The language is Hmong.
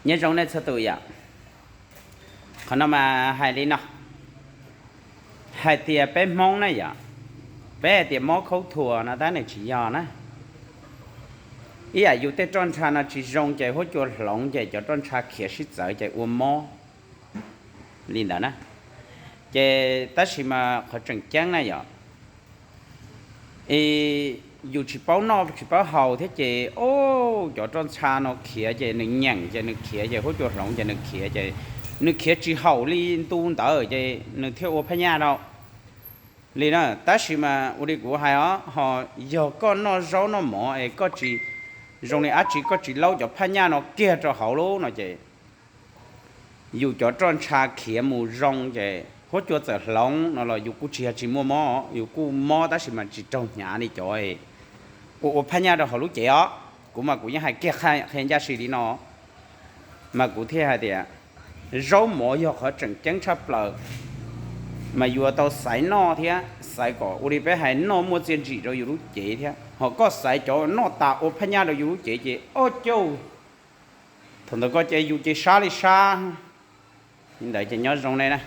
Nyob zoo nej txhua tus yom. Qhov no mas hais li no, hais tias peb Hmoob na yom, peb hais tias mob khaub thuas no tab nws tsis yog na. Ib yam yus tej roj ntsha no tsis zoo ces huab cua hloov ces cov roj ntsha khiav sib txawv ces ua mob li ntawd na. Ces tab sis mas qhov tseem ceeb na yom, yus tsis paub noj tsis paub haus thiab ces o, cov roj ntsha no khiav ces nws nyeem ces nws khiav ces huab cua hloov ces nws khiav ces nws khiav tsis haum li ntu ntawd ces nws thiaj ua phab nyaj rau li na. Tab sis mas ua li kuv hais os, ho yog koj noj zaub noj mov es koj tsis zoo li dab tsi, koj tsis laub cov phab nyaj no kiag rau hauv lub no ces yus cov roj ntsha khiav mus zoo ces huab cua txawm hloov no los yus kuj tsis yog tsis muaj mob, yus kuj mob tab sis mas tsis raug hnyav li cov ua ua phab nyaj rau hauv lub cev os. Kuv mas kuv yeej hais kiag qhia ncaj si li no, mas kuv thiaj hais tias zaub mov yog qhov tseem ceeb tshaj plaws, mas yuav tau xaiv noj thiab xaiv kom ua li peb hais noj muaj txiaj ntsim rau yus lub cev thiab. Ho koj xaiv cov noj tas ua phab nyaj rau yus lub cev ces o cauj, thaum ntawd koj ces yus ces sab li sab. Li ntawd ces nyob zoo nej na.